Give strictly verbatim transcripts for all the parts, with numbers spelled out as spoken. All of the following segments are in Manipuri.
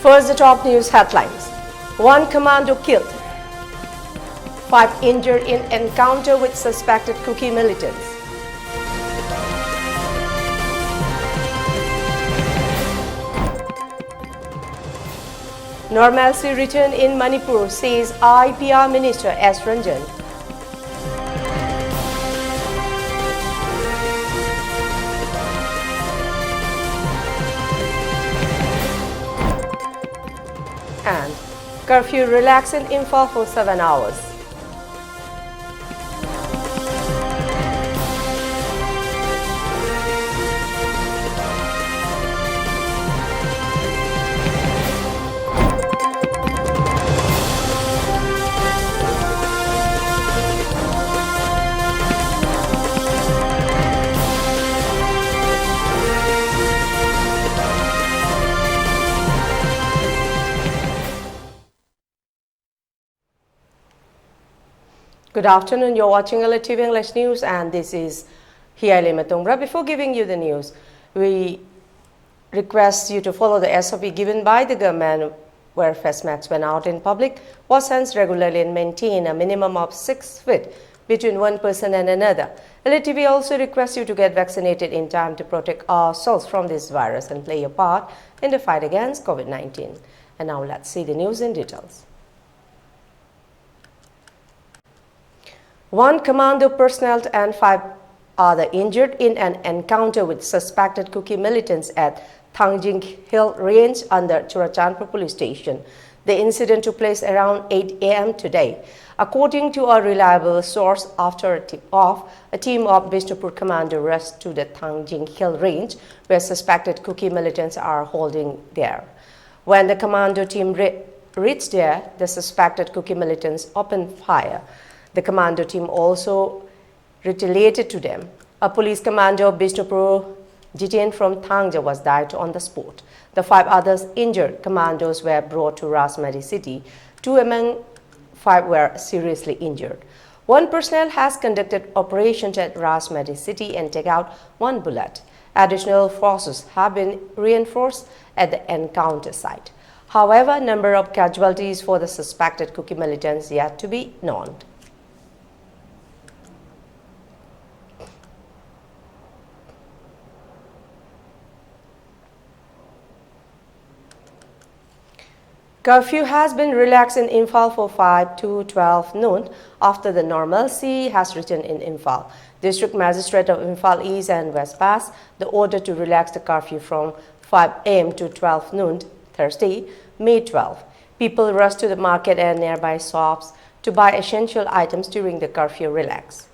First, the top news headlines. One commando killed, five injured in encounter with suspected Kuki militants. Normalcy return in Manipur, says I P R Minister S Ranjan. And curfew relaxed in Imphal for seven hours. Good afternoon. You're watching L T V English News, and this is Hiaile Matungra. Before giving you the news, we request you to follow the S O P given by the government, where face masks when out in public, wash hands regularly and maintain a minimum of six feet between one person and another. L T V also requests you to get vaccinated in time to protect ourselves from this virus and play your part in the fight against COVID nineteen. And now let's see the news in details. One commando personnel and five other injured in an encounter with suspected Kuki militants at Thangjing Hill Range under Churachandpur Police Station. The incident took place around eight a m today. According to a reliable source, after a tip-off, a team of Bishnupur commando rushed to the Thangjing Hill Range, where suspected Kuki militants are holding there. When the commando team re- reached there, the suspected Kuki militants opened fire. The commando team also retaliated to them. A police commando, Bishnupur, detained from Thangja, was died on the spot. The five others injured commandos were brought to Rajmari city. Two among five were seriously injured. One personnel has conducted operations at Rajmari city and take out one bullet. Additional forces have been reinforced at the encounter site. However, number of casualties for the suspected Kuki militants yet to be known. Curfew has been relaxed in Imphal for five to twelve noon after the normalcy has returned in Imphal. District Magistrate of Imphal East and West passed the order to relax the curfew from five a m to twelve noon Thursday, May twelve. People rushed to the market and nearby shops to buy essential items during the curfew relax.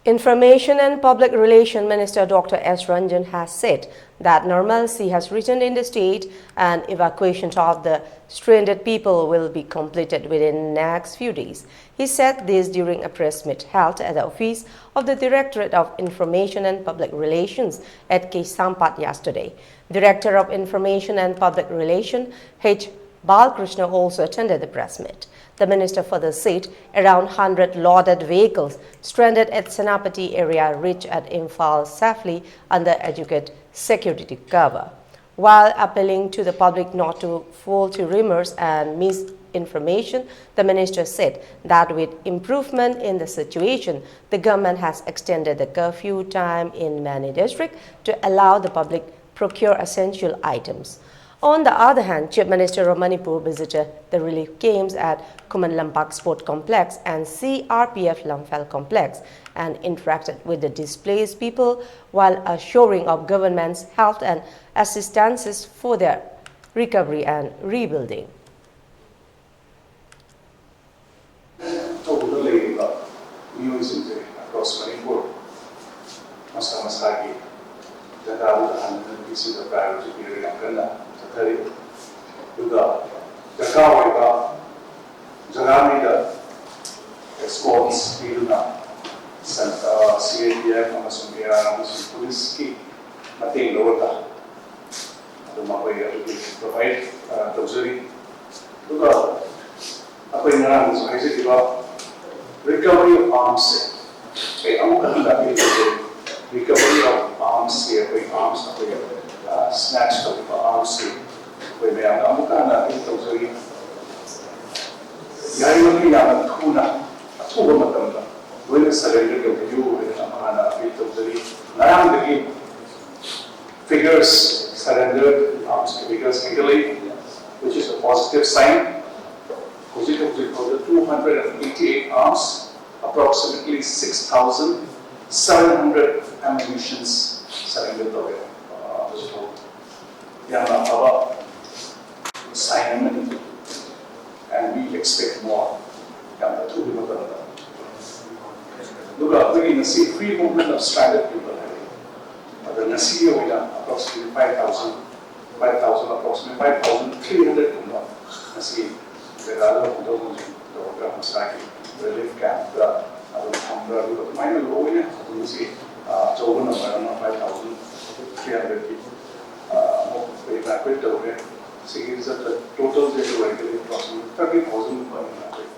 Information and Public Relation Minister Doctor S Ranjan has said that normalcy has returned in the state and evacuation of the stranded people will be completed within next few days. He said this during a press meet held at the office of the Directorate of Information and Public Relations at Kailampur yesterday. Director of Information and Public Relation H Balakrishna also attended the press meet. The minister further said around hundred loaded vehicles stranded at Senapati area reached at Imphal safely under adequate security cover. While appealing to the public not to fall to rumors and misinformation, the minister said that with improvement in the situation, the government has extended the curfew time in many districts to allow the public procure essential items. On the other hand, Chief Minister of Manipur visited the relief camps at Khuman Lampak Sport Complex and C R P F Lamphel Complex and interacted with the displaced people while assuring of government's help and assistances for their recovery and rebuilding. ꯇꯧꯗꯨꯅ ꯂꯩꯔꯤꯕ ꯃꯤꯑꯣꯏꯁꯤꯡꯁꯦ across ꯃꯅꯤꯄꯨꯔ ꯃꯁꯥ ꯃꯁꯥꯒꯤ ꯖꯒꯥꯗꯨꯗ ꯍꯟꯅꯅꯕꯒꯤ ꯁꯤꯗ priority ꯄꯤꯔꯒ ꯌꯥꯝ ꯀꯟꯅ ꯆꯠꯊꯔꯤ꯫ ꯑꯗꯨꯒ ꯗꯔꯀꯥꯔ ꯑꯣꯏꯕ ꯖꯒꯥꯉꯩꯗ escorts ꯄꯤꯗꯨꯅ ꯁꯦꯟ-, ꯑ, C R P F ꯑꯃꯁꯨꯡ A R ꯑꯃꯁꯨꯡ police ꯀꯤ ꯃꯇꯦꯡ ꯂꯧꯔꯒ ꯑꯗꯨꯝ ꯃꯈꯣꯏ ꯑꯗꯨꯒꯤ provide, ꯑ, ꯇꯧꯖꯔꯤ꯫ ꯑꯗꯨꯒ ꯑꯩꯈꯣꯏ ꯉꯔꯥꯡꯁꯨ ꯍꯥꯏꯖꯈꯤꯕ recovery of arms ꯁꯦ ꯑꯩ ꯑꯃꯨꯛ ꯍꯟꯅ ꯑꯩꯈꯣꯏ recovery of arms ꯁꯦ ꯑꯩꯈꯣꯏ arms ꯑꯩꯈꯣꯏ snatch ꯇꯧꯕ arms ꯁꯦ ꯑꯩꯈꯣꯏ ꯃꯌꯥꯝꯗ ꯑꯃꯨꯛ ꯍꯟꯅ ꯑꯩꯈꯣꯏ ꯇꯧꯖꯔꯤ꯫ ꯌꯥꯔꯤꯕꯃꯈꯩ ꯌꯥꯝꯅ ꯊꯨꯅ ꯑꯊꯨꯕ ꯃꯇꯝꯗ ꯂꯣꯏꯅ surrender ꯇꯧꯕꯤꯌꯨ ꯍꯥꯏꯅ ꯑꯃꯨꯛ ꯍꯟꯅ ꯑꯩꯈꯣꯏ ꯇꯧꯖꯔꯤ꯫ ꯉꯔꯥꯡꯗꯒꯤ figures, surrender arms figures ꯍꯦꯟꯒꯠꯂꯛꯏ, which is a positive sign. ꯍꯧꯖꯤꯛ ꯍꯧꯖꯤꯛ ꯐꯥꯎꯗ two hundred and eighty eight arms, approximately six thousand seven hundred ammunitions surrender ꯇꯧꯔꯦ꯫ ꯑ, ꯍꯧꯖꯤꯛ ꯐꯥꯎꯕ ꯌꯥꯝꯅ ꯑꯐꯕ sign ꯑꯃꯅꯤ꯫ And we expect more. ꯌꯥꯝꯅ ꯊꯨꯕ ꯃꯇꯝꯗ꯫ ꯑꯗꯨꯒ ꯑꯩꯈꯣꯏꯒꯤ ꯉꯁꯤ free movement of stranded people ꯍꯥꯏꯕ, ꯑꯗ ꯉꯁꯤꯒꯤ ꯑꯣꯏꯅ approximately five thousand, five thousand, approximately five thousand three hundred ꯀꯨꯝꯕ ꯉꯁꯤ ꯖꯒꯥꯗ ꯍꯣꯡꯗꯣꯛ ꯍꯣꯡꯖꯤꯟ ꯇꯧꯔꯒ ꯃꯁꯥꯒꯤ relief camp ꯇ ꯑꯗꯨꯝ ꯊꯝꯕ꯭ꯔꯥ, ꯑꯗꯨꯒ ꯑꯗꯨꯃꯥꯏꯅ ꯂꯣꯏꯅ ꯑꯗꯨꯝ ꯉꯁꯤ, ꯑ, ꯑꯆꯧꯕ number ꯑꯃ, five thousand three hundred ꯀꯤ, ꯑ, ꯑꯃꯨꯛ evacuate ꯇꯧꯔꯦ꯫ ꯁꯤꯒꯤ ꯆꯠꯄ total ꯁꯦ ꯑꯣꯏꯔꯒꯗꯤ approximately thirty thousand ꯒꯨꯝꯕ ꯑꯗꯨꯝ evacuate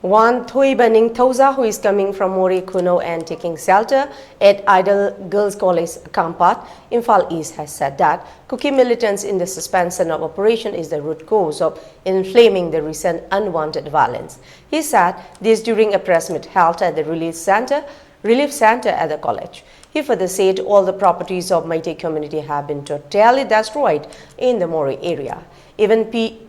One Thoiba Ningthouja, who is coming from Moreh Khunou and taking shelter at Ideal Girls College, Kampat, Imphal East, has said that Kuki militants in the suspension of operation is the root cause of inflaming the recent unwanted violence. He said this during a press meet held at the relief center, relief center at the college. He further said all the properties of Meitei community have been totally destroyed in the Moreh area. Even P-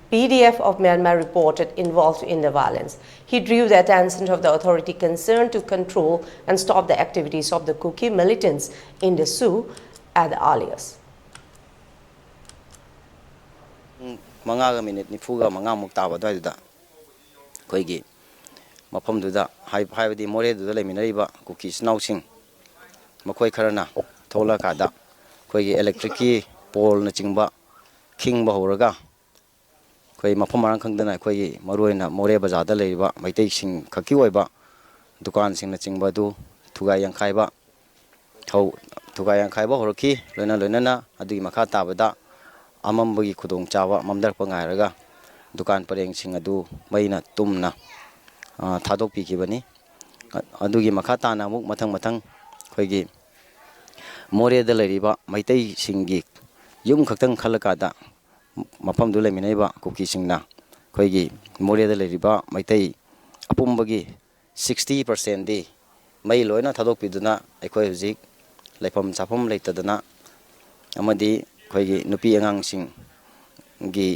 P D F of Myanmar reported involved in the violence. He drew the attention of the authority concerned to control and stop the activities of the Kuki militants in the Suu at the earliest. ꯄꯨꯡ ꯃꯉꯥꯒ ꯃꯤꯅꯤꯠ ꯅꯤꯐꯨꯒ ꯃꯉꯥꯃꯨꯛ ꯇꯥꯕ ꯑꯗꯨꯋꯥꯏꯗꯨꯗ ꯑꯩꯈꯣꯏꯒꯤ ꯃꯐꯝꯗꯨꯗ ꯍꯥꯏ-, ꯍꯥꯏꯕꯗꯤ ꯃꯣꯔꯦꯗꯨꯗ ꯂꯩꯃꯤꯟꯅꯔꯤꯕ ꯀꯨꯀꯤ ꯏꯆꯤꯟ ꯏꯅꯥꯎꯁꯤꯡ ꯃꯈꯣꯏ ꯈꯔꯅ ꯊꯣꯛꯂꯛꯑꯀꯥꯟꯗ ꯑꯩꯈꯣꯏꯒꯤ electric ꯀꯤ pole ꯅꯆꯤꯡꯕ ꯈꯤꯡꯕ ꯍꯧꯔꯒ ꯑꯩꯈꯣꯏ ꯃꯐꯝ ꯃꯔꯥꯡ ꯈꯪꯗꯅ ꯑꯩꯈꯣꯏꯒꯤ ꯃꯔꯨꯑꯣꯏꯅ ꯃꯣꯔꯦ ꯕꯖꯥꯔꯗ ꯂꯩꯔꯤꯕ ꯃꯩꯇꯩꯁꯤꯡ ꯈꯛꯀꯤ ꯑꯣꯏꯕ ꯗꯨꯀꯥꯟꯁꯤꯡꯅꯆꯤꯡꯕ ꯑꯗꯨ ꯊꯨꯒꯥꯏ ꯌꯥꯡꯈꯥꯏꯕ ꯊꯧ-, ꯊꯨꯒꯥꯏ ꯌꯥꯡꯈꯥꯏꯕ ꯍꯧꯔꯛꯈꯤ꯫ ꯂꯣꯏꯅ ꯂꯣꯏꯅꯅ ꯑꯗꯨꯒꯤ ꯃꯈꯥ ꯇꯥꯕꯗ ꯑꯃꯝꯕꯒꯤ ꯈꯨꯗꯣꯡꯆꯥꯕ ꯃꯝꯊꯔꯛꯄ ꯉꯥꯏꯔꯒ ꯗꯨꯀꯥꯟ ꯄꯔꯦꯡꯁꯤꯡ ꯑꯗꯨ ꯃꯩꯅ ꯇꯨꯝꯅ, ꯑ, ꯊꯥꯗꯣꯛꯄꯤꯈꯤꯕꯅꯤ꯫ ꯑ-, ꯑꯗꯨꯒꯤ ꯃꯈꯥ ꯇꯥꯅ ꯑꯃꯨꯛ ꯃꯊꯪ ꯃꯊꯪ ꯑꯩꯈꯣꯏꯒꯤ ꯃꯣꯔꯦꯗ ꯂꯩꯔꯤꯕ ꯃꯩꯇꯩꯁꯤꯡꯒꯤ ꯌꯨꯝ ꯈꯛꯇꯪ ꯈꯜꯂꯀꯥꯟꯗ ꯃꯐꯝꯗꯨ ꯂꯩꯃꯤꯟꯅꯔꯤꯕ ꯀꯨꯀꯤꯁꯤꯡꯅ ꯑꯩꯈꯣꯏꯒꯤ ꯃꯣꯔꯦꯗ ꯂꯩꯔꯤꯕ ꯃꯩꯇꯩ ꯑꯄꯨꯝꯕꯒꯤ sixty percentꯗꯤ ꯃꯩ ꯂꯣꯏꯅ ꯊꯥꯗꯣꯛꯄꯤꯗꯨꯅ ꯑꯩꯈꯣꯏ ꯍꯧꯖꯤꯛ ꯂꯩꯐꯝ ꯆꯥꯐꯝ ꯂꯩꯇꯗꯅ ꯑꯃꯗꯤ ꯑꯩꯈꯣꯏꯒꯤ ꯅꯨꯄꯤ ꯑꯉꯥꯡꯁꯤꯡꯒꯤ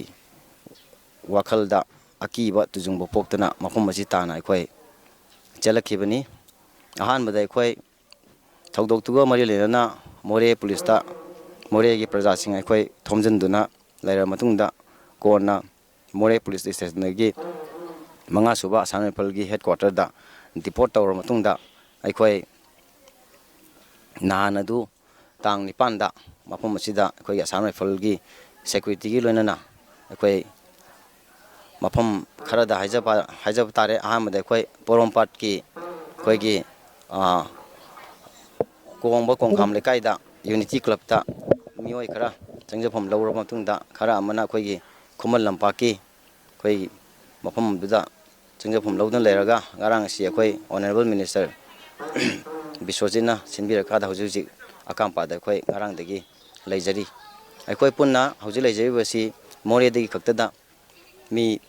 ꯋꯥꯈꯜꯗ ꯑꯀꯤꯕ ꯇꯨꯖꯨꯡꯕ ꯄꯣꯛꯇꯨꯅ ꯃꯐꯝ ꯑꯁꯤ ꯇꯥꯅ ꯑꯩꯈꯣꯏ ꯆꯦꯜꯂꯛꯈꯤꯕꯅꯤ꯫ ꯑꯍꯥꯟꯕꯗ ꯑꯩꯈꯣꯏ ꯊꯧꯗꯣꯛꯇꯨꯒ ꯃꯔꯤ ꯂꯩꯅꯅ ꯃꯣꯔꯦ ꯄꯨꯂꯤꯁꯇ ꯃꯣꯔꯦꯒꯤ ꯄ꯭ꯔꯖꯥꯁꯤꯡ ꯑꯩꯈꯣꯏ ꯊꯣꯝꯖꯤꯟꯗꯨꯅ ꯂꯩꯔꯕ ꯃꯇꯨꯡꯗ, ꯀꯣꯟꯅ ꯃꯣꯔꯦ ꯄꯨꯂꯤꯁ ꯁ꯭ꯇꯦꯁꯟꯗꯒꯤ ꯃꯉꯥꯁꯨꯕ ꯑꯁꯥꯝ ꯔꯥꯏꯐꯜꯒꯤ ꯍꯦꯗꯀ꯭ꯋꯥꯇꯔꯗ ꯗꯤꯄꯣꯔꯠ ꯇꯧꯔꯕ ꯃꯇꯨꯡꯗ, ꯑꯩꯈꯣꯏ ꯅꯍꯥꯟ ꯑꯗꯨ ꯇꯥꯡ ꯅꯤꯄꯥꯟꯗ ꯃꯐꯝ ꯑꯁꯤꯗ ꯑꯩꯈꯣꯏꯒꯤ ꯑꯁꯥꯝ ꯔꯥꯏꯐꯜꯒꯤ ꯁꯦꯀ꯭ꯌꯨꯔꯤꯇꯤꯒꯤ ꯂꯣꯏꯅꯅ ꯑꯩꯈꯣꯏ ꯃꯐꯝ ꯈꯔꯗ ꯍꯥꯏꯖꯕ, ꯍꯥꯏꯖꯕ ꯇꯥꯔꯦ꯫ ꯑꯍꯥꯟꯕꯗ ꯑꯩꯈꯣꯏ ꯄꯣꯔꯣꯝꯄꯥꯠꯀꯤ ꯑꯩꯈꯣꯏꯒꯤ, ꯑ, ꯀꯣꯡꯕ ꯀꯣꯡꯈꯥꯝ ꯂꯩꯀꯥꯏꯗ ꯌꯨꯅꯤꯇꯤ ꯀ꯭ꯂꯕꯇ ꯃꯤꯑꯣꯏ ꯈꯔ ꯆꯪꯖꯐꯝ ꯂꯧꯔꯕ ꯃꯇꯨꯡꯗ, ꯈꯔ ꯑꯃꯅ ꯑꯩꯈꯣꯏꯒꯤ ꯈꯨꯃꯟ ꯂꯝꯄꯥꯛꯀꯤ ꯑꯩꯈꯣꯏ ꯃꯐꯝꯗꯨꯗ ꯆꯪꯖꯐꯝ ꯂꯧꯗꯨꯅ ꯂꯩꯔꯒ, ꯉꯔꯥꯡ ꯑꯁꯤ ꯑꯩꯈꯣꯏ ꯑꯣꯅꯔꯦꯕꯜ ꯃꯤꯅꯤꯁꯇꯔ ꯕꯤꯁ꯭ꯋꯖꯤꯠꯅ ꯁꯤꯟꯕꯤꯔꯀꯥꯟꯗ ꯍꯧꯖꯤꯛ ꯍꯧꯖꯤꯛ ꯑꯀꯥꯝꯄꯥꯗ ꯑꯩꯈꯣꯏ ꯉꯔꯥꯡꯗꯒꯤ ꯂꯩꯖꯔꯤ꯫ ꯑꯩꯈꯣꯏ ꯄꯨꯟꯅ ꯍꯧꯖꯤꯛ ꯂꯩꯖꯔꯤꯕꯁꯤ ꯃꯣꯔꯦꯗꯒꯤ ꯈꯛꯇꯗ ꯃꯤ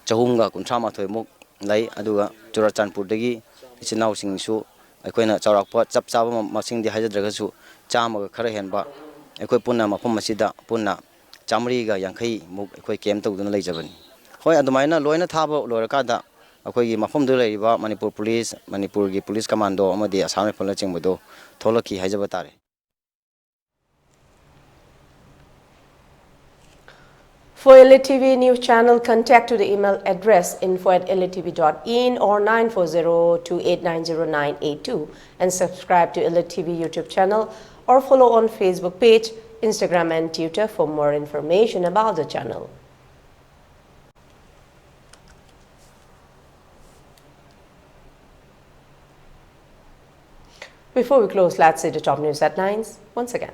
ꯆꯍꯨꯝꯒ ꯀꯨꯟꯊ꯭ꯔꯥ ꯃꯥꯊꯣꯏꯃꯨꯛ ꯂꯩ꯫ ꯑꯗꯨꯒ ꯆꯨꯔꯆꯥꯟꯄꯨꯔꯗꯒꯤ ꯏꯆꯤꯟ ꯏꯅꯥꯎꯁꯤꯡꯁꯨ ꯑꯩꯈꯣꯏꯅ ꯆꯥꯎꯔꯥꯛꯄ ꯆꯞ ꯆꯥꯕ ꯃꯁꯤꯡꯗꯤ ꯍꯥꯏꯖꯗ꯭ꯔꯒꯁꯨ, ꯆꯥꯝꯃꯒ ꯈꯔ ꯍꯦꯟꯕ ꯑꯩꯈꯣꯏ ꯄꯨꯟꯅ ꯃꯐꯝ ꯑꯁꯤꯗ ꯄꯨꯟꯅ ꯆꯥꯃꯔꯤꯒ ꯌꯥꯡꯈꯩꯃꯨꯛ ꯑꯩꯈꯣꯏ ꯀꯦꯝ ꯇꯧꯗꯨꯅ ꯂꯩꯖꯕꯅꯤ꯫ ꯍꯣꯏ, ꯑꯗꯨꯃꯥꯏꯅ ꯂꯣꯏꯅ ꯊꯥꯕ ꯂꯣꯏꯔꯀꯥꯟꯗ ꯑꯩꯈꯣꯏꯒꯤ ꯃꯐꯝꯗꯨꯗ ꯂꯩꯔꯤꯕ ꯃꯅꯤꯄꯨꯔ ꯄꯨꯂꯤꯁ, ꯃꯅꯤꯄꯨꯔꯒꯤ ꯄꯨꯂꯤꯁ ꯀꯃꯥꯟꯗꯣ ꯑꯃꯗꯤ ꯑꯁꯥꯝ ꯔꯥꯏꯐꯜꯅꯆꯤꯡꯕꯗꯣ ꯊꯣꯛꯂꯛꯈꯤ ꯍꯥꯏꯖꯕ ꯇꯥꯔꯦ꯫ For L A T V news channel, contact to the email address info at L A T V dot in or nine four zero two eight nine zero nine eight two, and subscribe to L A T V YouTube channel or follow on Facebook page, Instagram and Twitter for more information about the channel. Before we close, let's see the top news headlines once again.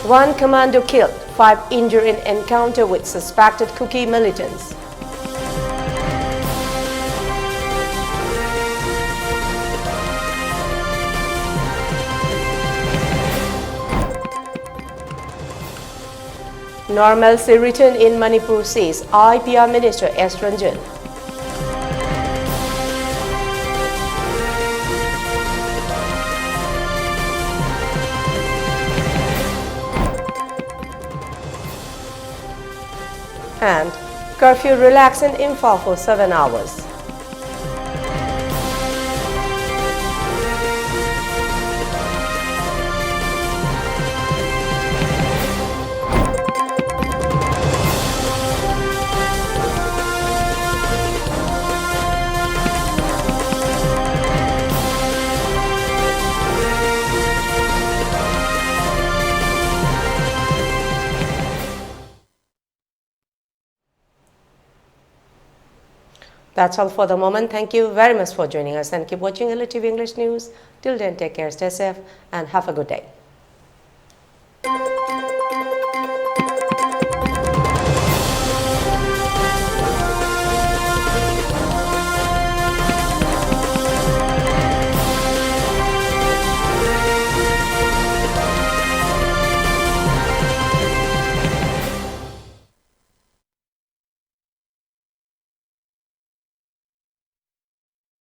One commando killed, five injured in encounter with suspected Kuki militants. Normalcy return in Manipur, says I P R Minister S Ranjan. And curfew relaxed in Imphal for seven hours. That's all for the moment. Thank you very much for joining us and keep watching L T V English News. Till then, take care, stay safe, and have a good day.